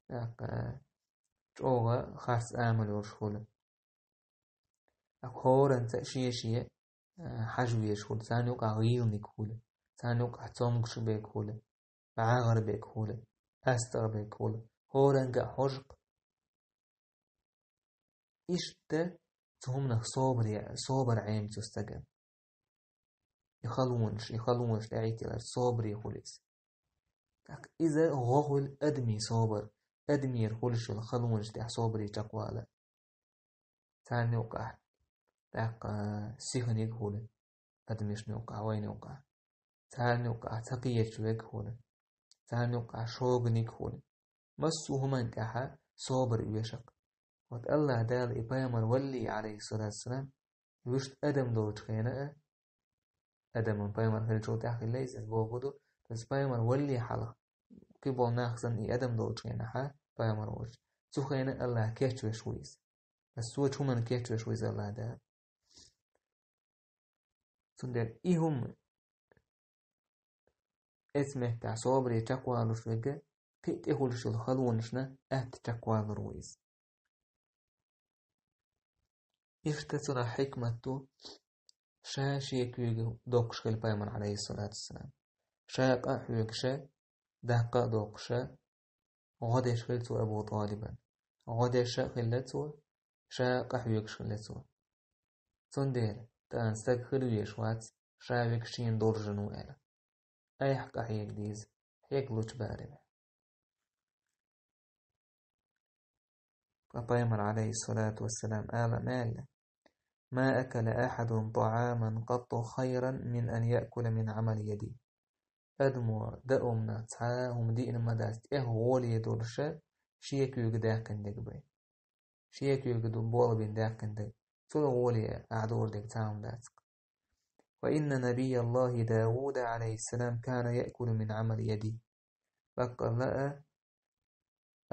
ТӀаккха чӀогӀа харц амал йолуш хуьлу. ТӀаккха хӀоранца шен-шен, а, хьажа везаш хуьлу, царна юкъахь гӀийланиг хуьлу, царна юкъахь цомгуш берг хуьлу, бӀагӀар берг хуьлу, астагӀа берг хуьлу, хӀоранга а хьожу-кх. Иштта цу хӀуманах собаре, собар Ӏема цу стагана. И халонаш, и халонаш тӀехӀитталар собаре хуьлу иза. ТӀаккха иза гӀо хуьлу адамийн собар, адамера хуьлуш йолу халонаш тӀехь собаре чекхвала. Царна юкъахь тӀаккха сиханиг хуьлу, адамашна юкъахь, вайна юкъахь. Царна юкъахь ца кхеташ верг хуьлу. Царна юкъахь шоганиг хуьлу. Массо а хӀуманна тӀехь собар оьшу-кх. Вот АллахӀ Дала и пайхамар валале, Ӏалайхиссалату вассалам, вуьшта адам долчу хенахь а, адаман пайхамар хиллачул тӀаьхьа хилла иза, иза бохург ду, иза пайхамар валале хьалха, кхин болу нах санна и адам долчу хенахь а, пайхамар волчу, цу хенахь а АллахӀ кечвеш ву иза. Аса цо чу хӀуманна кечвеш ву иза АллахӀ Дала. Цундела и хӀума, эцу меттехь собаре чекхвалуш верг, кхин а тӀехуьлуш йолу халонашна атта чекхвалур ву иза. Иштта цунах хьикмат ду, ша шен куьйга доккхуш хилла пайхамар, Ӏалайхиссалату вассалам. Ша къа а хьоьгуш, даккха а доккхуш, гӀо деш хилла цо Абу ТӀалибан. ГӀо деш а хилла цо, ша къа хьоьгуш хилла цо. Цундела тахана стаг хила везаш вац, ша верг шена долчух ву аьлла. Айхьа къа хьега деза, хьегалучу барамехь. Ткъа пайхамар, Ӏалайхиссалату вассалам, ала ма аьлла: «ما أكل أحد طعاما قط خيرا من أن يأكل من عمل يده». Адамо даа хӀуманах цхьа а хӀума диъна ма дац, тӀех гӀоле долуш, шен куьйга даьккхина дерг бен. Шен куьйга ду болх бина даьккхина дерг, цул гӀоле ахь дора дерг цхьа а хӀума дац-кх. «وإن نبي الله داود عليه السلام كان يأكل من عمل يده». Баккъалла а,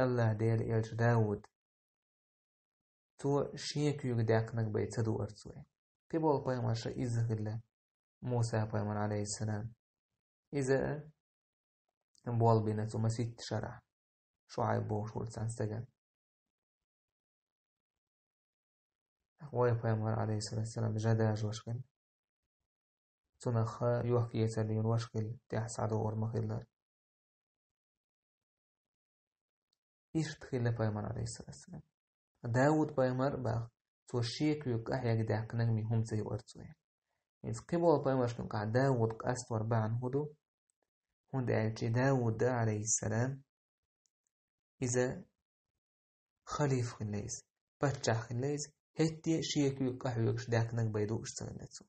АллахӀ Делан элча Дауд, цо шен куьйга даьккхинарг бен ца дуара цо. Кхин болу пайхамарша изза хилла, Муса-пайхамар, Ӏалайхиссалам. Иза а болх бина цо масийтта шарахь, ШуӀайб бохуш волчу цхьана стагана. Вай пайхамар, Ӏалайхиссалату вассалам, жа дажош хилла. Цунах йохк-эцар лелош хилла, тӀаьхьа схьадогӀур ма хиллара. Иштта хилла пайхамар, Ӏалайхиссалату вассалам. Дауд-пайхамар а боху, цо шен куьйга къа хьега даьккхинарг бен хӀума ца юкъара цо. Иза кхин болу пайхамаршна юкъахь Дауд къаставар бахьана хӀун ду? ХӀунда аьлча Дауд, Ӏалайхиссалам, иза халифа хилла иза, паччахь хилла иза, хӀетте а шен куьйга къа хьоьгуш даьккхинарг бен дууш ца хилла цо.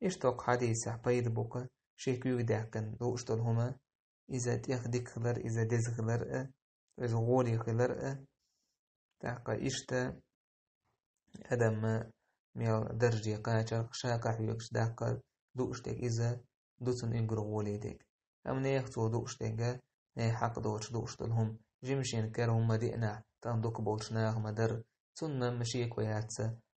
Иштта хӀокху хьадисехь пайда бу-кх, шен куьйга даьккхина дууш долу хӀума, иза тӀех дика хилар, иза деза хилар а, иза гӀоле хилар а. ТӀаккха иштта адам мел дарже кхачарх, ша къа хьоьгуш даккхар, дууш дерг иза ду цунна уггар гӀоле дерг. Амма нехан цо дууш дерг, нехан хьакъ доцуш дууш долу хӀума, жимачу хенахь кара хӀума ма диънехь, тахана дукха болчу наха ма-дарра, цунна-м шеко яц,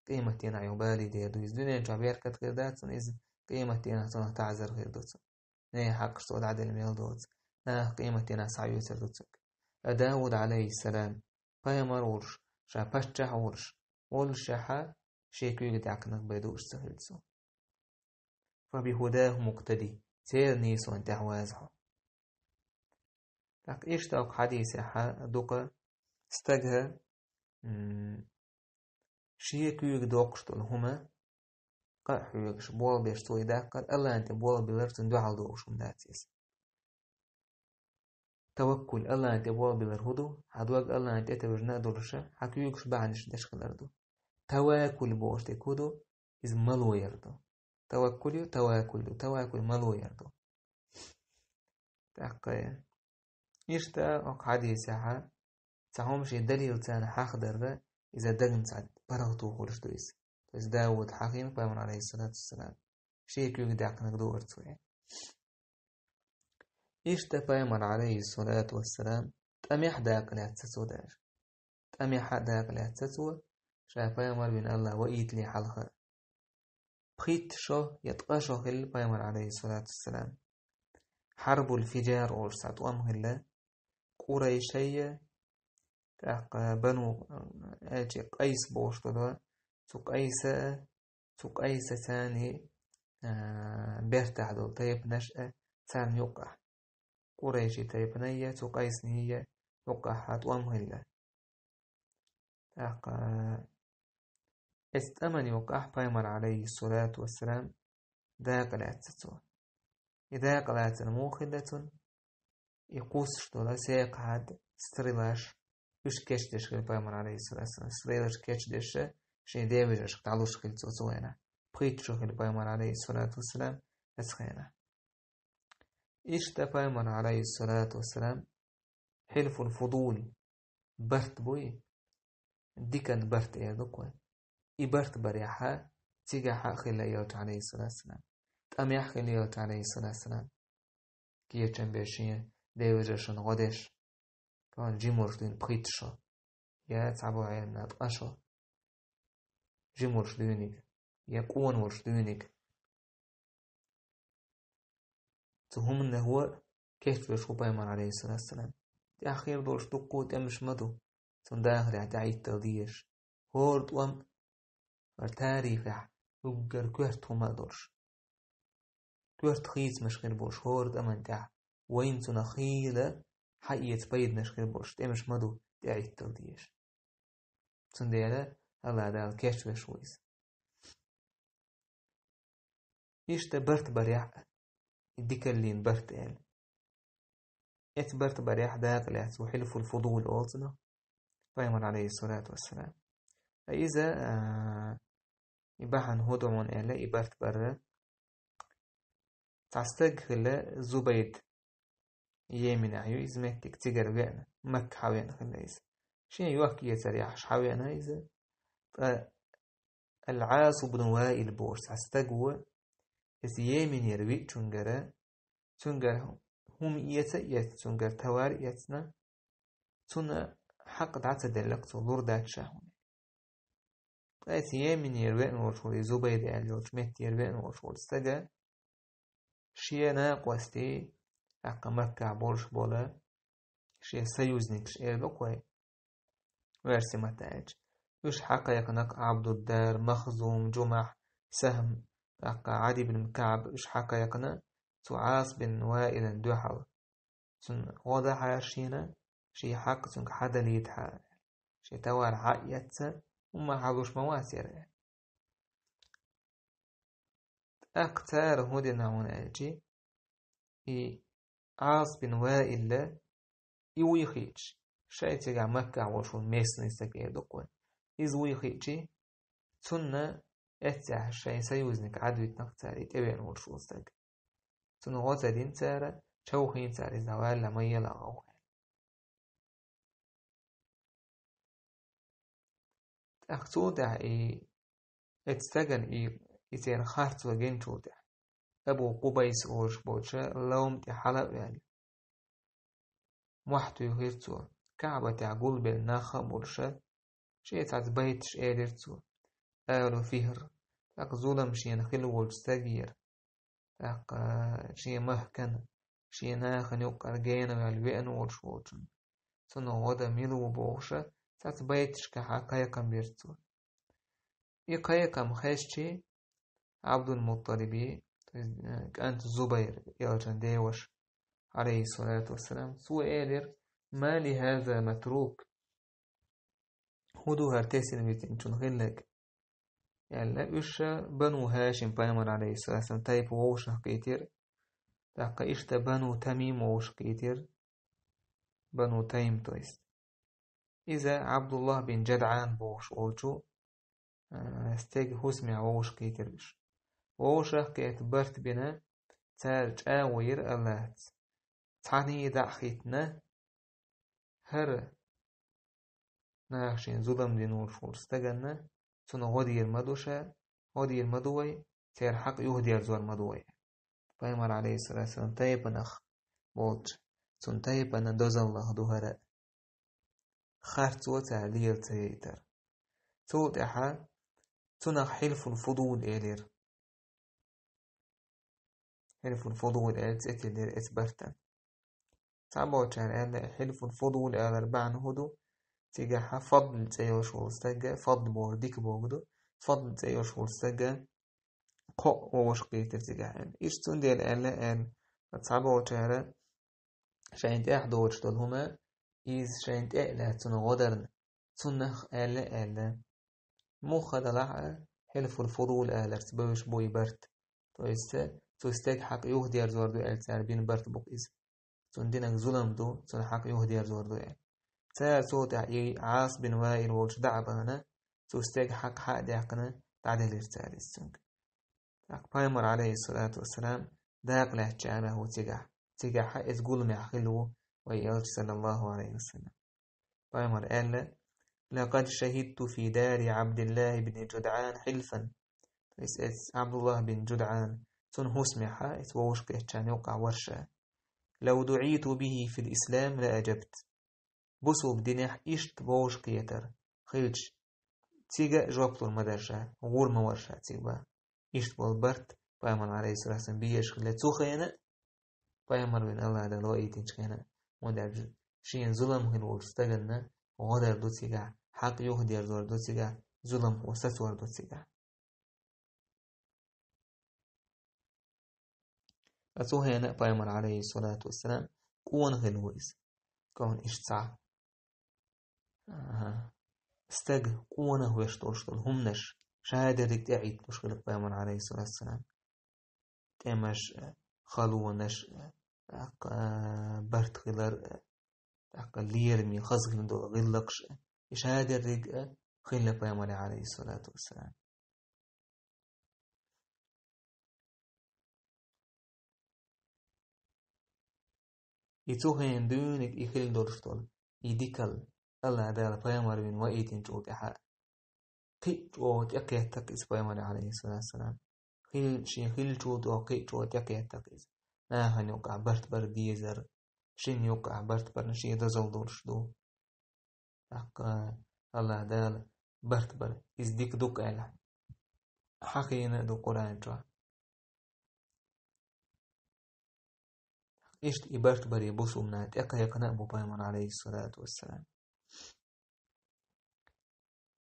къематдийнахь юха бале дер ду иза. Дуьнен чохь беркат хир дац цунна иза, къематдийнахь цунах таӀзар хир ду цунна. Нехан хьакъаш цо дӀаделла мел доцу, наха къематдийнахь схьаоьцур ду цуьнга. Ткъа Дауд, Ӏалайхиссалам, пайхамар а волуш, ша паччахь а волуш, воллушехь а шен куьйга даьккхинарг бен дууш ца хилла цо. فبهداهم اقتدي, церан нийсонна тӀехь ваза хьо. ТӀаккха иштта оха хьадисехь дукха стага, м, шен куьйга доккхуш долу хӀума къа а хьоьгуш, болх беш цо и даккхар, АллахӀна тӀе болх биллар цунна дуьхьал догӀуш хӀума дац иза. Таваккул, АллахӀна тӀе болх биллар хӀун ду? Хьан дог АллахӀна тӀе тевжина а долуша, хьан куьйгаш бахьанаш деш хилар ду. Таваккул бохуш дерг хӀун ду? Иза мало яр ду. Таваккул ю, таваккул ду, таваккул мало яр ду. ТӀаккха иштта оха хьадисехь цхьа хӀума шен далил царна хьахадарра, иза дагна цхьа паргӀато хуьлуш ду иза. То есть Дауд хьахийна пайхамар, алейхиссалату вассалам, шен куьйга даьккхинарг ду вара цо. Иштта пайхамар, алейхиссалату вассалам, тӀамехь дакъа лаьцна цо даже. ТӀамехь а дакъа лаьцна цо, ша пайхамар вина АллахӀ ваийтале хьалха. Пхийтта шо я ткъа шо хилла пайхамар, алейхиссалату вассалам. Хьарбул фижар олуш цхьа тӀом хилла. Къурайшайя, тӀаккха Бану, аьлчи Къайс бохуш долу, цу Къайса, цу Къайса царни, а, бертахь долу тайпанаш а царна юккъахь. Къурайши тайпанайя, цу Къайсанийя юккъахь тӀом хилла. ТӀаккха эс тӀаман юккъахь пайхамар, алейхиссалату вассалам, дакъа лаьцна цо. И дакъа лацар муха хилла цунна? И кхуссуш долу секхахьад стрелаш, уьш кечдеш хилла пайхамар, алейхиссалату вассалам. Стрелаш кечдеша, шен девежашка дӀалуш хилла цо цу хенахь. Пхийтта шо хилла пайхамар, алейхиссалату вассалам, оцу хенахь. Иштта пайхамар, алейхиссалату вассалам, хьилфул фудул, барт буй, дикан барт эр ду кхуьй. И барт барехьа, цигахьа хилла элча, алейхиссалату вассалам. ТӀамехь хилла элча, алейхиссалату вассалам. Кечам беш шен девежашна гӀо деш. Кхана жимурш дуьйна пхийтта шо. Я цхьаболу Ӏеламнаха ткъа шо. Жимурш дуьйниг. Я къонахалш дуьйниг. Цу хӀуманах ву кечвеш ву пайхамар, алейхиссалату вассалам. ТӀаьхьа хир долуш дуккха тӀемаш ма ду, цунна дахарехь тӀаьхьахӀиттал дезаш. ХӀора тӀом, хӀара тарихехь уггар коьрта хӀума а долуш. Коьрта хийцамаш хир болуш хӀора тӀаман тӀехь, вайна цунах хийла хьаэца пайданаш хир болуш тӀемаш ма ду тӀаьхьахӀиттал дезаш. Цундела АллахӀ Дала кечвеш ву иза. Иштта барт барехь а, и дикаллин барт аьлла. Эцу барт барехь дакъа лаьцна ву хьилфул фудул олу цунах, пайхамар, алейхиссалату вассалам. Ткъа иза, а, и бахьана хӀун ду хьуна аьлла, и барт барра. Цхьа стаг хилла Зубайд, Йеменехь ю иза меттиг, цигара веана, Макка хьавеана хилла иза. Шен йохк-эцар яхьаш хьавеана иза. Ткъа Ал-Ӏас ибн Ваил бохуш цхьа стаг ву, иза Йеменера виъчунгара, цуьнгара хӀума эца а эцна, цуьнгара товар а эцна, цунна хьакъ дӀа ца делла-кх цо, лур дац ша хӀума. Ткъа иза Йеменера веана волуш волу, и Зубайд аьлла йолчу меттера веана волуш волу стага, шен накъостий, тӀаккха Маккахь болуш болу шен союзникаш эр ду-кх вай, оьрсийн маттахь аьлча. Уьш хьакхайкхина-кх Ӏабдуддар, Махзум, Джумахь, Сахьм, тӀаккха Ӏади бин КаӀб, уьш хьакхайкхина цу Ӏас бин Ваилан дуьхьал. Цунна гӀо дахьара шена, шен хьакъ цуьнга хьадалийтахьара. Шен товар хьаэцна, хӀумма хьалуш ма вац яра. ТӀаккха цара хӀун дина хьуна аьлчи, и Ӏас бин Ваилла, и вуй хиъча, шайн цигахь Маккахь волуш волу местный стаг эр ду-кх вай. Иза вуй хиъчи, цунна эццехь шайн союзник Ӏадвитина-кх цара, и тӀевеана волуш волу стаг. Цунна гӀо ца дина цара, човхийна цара иза, валла ма ела гӀовгӀа. ТӀаккха цул тӀаьхьа и, эцу стагана и, и церан харцо гинчул тӀаьхьа, Абу Къубайс олуш болча лом тӀе хьала а ваьлла, мохь туьйхира цо, КаӀбатехь гулбелла нах а болуша, шен цхьацца байташ элира цо: «Алу Фихр», тӀаккха зулам шена хилла волчу стагера, тӀаккха шен махкана, шен нахана юккъара гена ваьлла веана волуш волчунна, цунна гӀо дан мила ву бохуша, цхьацца байташкахьа кхайкхам бира цо. И кхайкхам хезчи, Ӏабдул-Мутталиби, То есть, э, кӀант Зубайр, элчан деваша, алейхиссалату вассалам, цо элира: «Ма ли хаза матрук?» «ХӀун ду хӀара тесина витинчун хилларг?» — аьлла. Уьш Бану Хашим пайхамар, алейхиссалату вассалам, тайпа вовшахкхийтира. ТӀаккха иштта Бану Тамим вовшахкхийтира. Бану Тайм, то есть. Иза Абдуллах бин Джадъан бохуш волчу, а, стеган хӀусамехь вовшахкхийтира уьш. Вовшахкхета барт бина, цара чӀагӀо йира Аллахьца: «Цхьанне дӀа а хӀиттина, хӀара наха шена зулам дина волуш волу стаганна, цунна гӀо дийр ма ду ша, гӀо дийр ма ду вай, церан хьакъ юхадерзор ма ду вай». Пайхамар, алейхиссалату вассалам, тайпанах волчу, цуьнан тайпана дозаллах ду хӀара. Харцо цара лела ца яйтара. Цул тӀаьхьа цунах Хьилфул Фудул элира. Хьилфул Фудул аьлла цӀе тиллира эцу бартана. Цхьаболчара аьлла, Хьилфул Фудул алар бахьана хӀун ду? Цигахь Фадл цӀе йолуш волу стагга, Фадл бохург дика бохург ду, Фадл цӀе йолуш волу стагга кхоъ вовшахкхийтира цигахь аьлла. Иштта цундела аьлла аьлла, цхьаболчара шайна тӀехь доцуш долу хӀума, иза шайна тӀе а лаьцна гӀо дарна, цунах аьлла аьлла. Муха далахь а, Хьилфул Фудул аларца бевзаш бу и барт. То есть, цу стеган хьакъ юхадерзор ду аьлла цара бина барт бу-кх иза. Цунна динарг зулам ду, цуьнан хьакъ юхадерзор ду аьлла. Цара цул тӀаьхьа и Ӏас бин Ваил волчу дӀа а бахана, цу стеган хьакъ хьа а даьккхина, дӀаделира цара иза цуьнга. ТӀаккха пайхамар, алейхиссалату вассалам, дакъа лаьцначарах ву цигахь. Цигахь иза гуламехь хилла ву вай элча, саллаллаху алейхи ва саллям. Пайхамар аьлла: «Лакад шахидту фи дари Абдуллахи бни Джудъан хьилфан». То есть эцу Абдуллах бин Джудъан, цуьнан хӀусамехь, эцу вовшахкхетачарна юккъехь вара ша. «Лав дуӀиту бихи фил ислам ла аджабт». Бусулба динехь иштта вовшахкхетар хилча, цига а жоп лур ма дара ша, гӀур ма вара ша цига бах. Иштта болу барт пайхамар, алейхиссалату вассалам, безаш хилла цу хенахь а, пайхамар вина Аллах Дала ваийтинчу хенахь а, хӀунда аьлча шена зулам хилла волчу стаганна гӀо дар ду цигахь, хьакъ юхадерзор ду цигахь, зуламхо сацор ду цигахь. Ткъа цу хенахь а пайхамар, алейхиссалату вассалам, къона хилла ву иза. Кхунна иштта цхьа, а, стаг къонах веш долуш долу хӀуманаш, шадерриг тӀеӀитталуш хилла пайхамар, алейхиссалату вассалам. ТӀемаш а, халонаш а, тӀаккха барт хилар а, тӀаккха лераме хаза хилла долу гӀиллакхаш а, и шадерриг а хилла пайхамаре, алейхиссалату вассалам. И цу хенахь дуьйна и хилла долуш долу, и дикалла, Аллах Дала пайхамар вина ваийтинчул тӀаьхьа, кхин а чӀогӀа тӀекхетта-кх иза пайхамаре, алейхиссалату вассалам. Хил-, шен хиллачул тӀаьхьа кхин а чӀогӀа тӀекхетта-кх иза. Нахана юккъехь барт бар дезар, шинна юккъехь барт барна шен дозалла долуш ду. ТӀаккха Аллах Дала барт бар, иза дика ду-кх аьлла, хьахийна а ду Къуръан чохь. Иштта и барт баре бусулба нах тӀекхайкхина а бу пайхамар, алейхиссалату вассалам.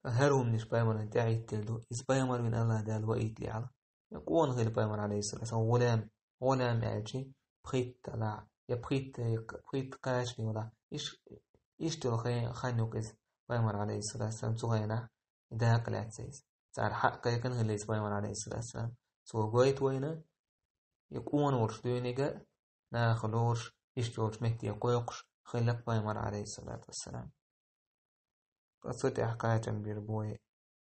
ХӀара хӀуманаш пайхамарна тӀехӀиттина ду. Иза пайхамар вина Аллах Дала ваийталехьа. Къона хилла пайхамар, алейхиссалату вассалам, гӀулам, гӀулам аьлча, пхийтта лаьа, я пхийтта, пхийтта кхача лаьа. Иш-, иштта йолу хе-, хан ю-кх иза пайхамар, алейхиссалату вассалам, цу хенахь дакъа лаьцна иза. Цара хьакъ кхайкхина хилла иза пайхамар, алейхиссалату вассалам. Цо гойту вайна, и къона волуш дуьйнига, наха лоруш, иштта йолчу метте кхойкхуш хилла пайхамар, алейхиссалату вассалам. Ткъа цу тӀехь кхачам бийр бу вай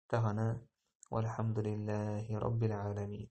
тахана. Валхьамдулиллахи Раббил Ӏаламин.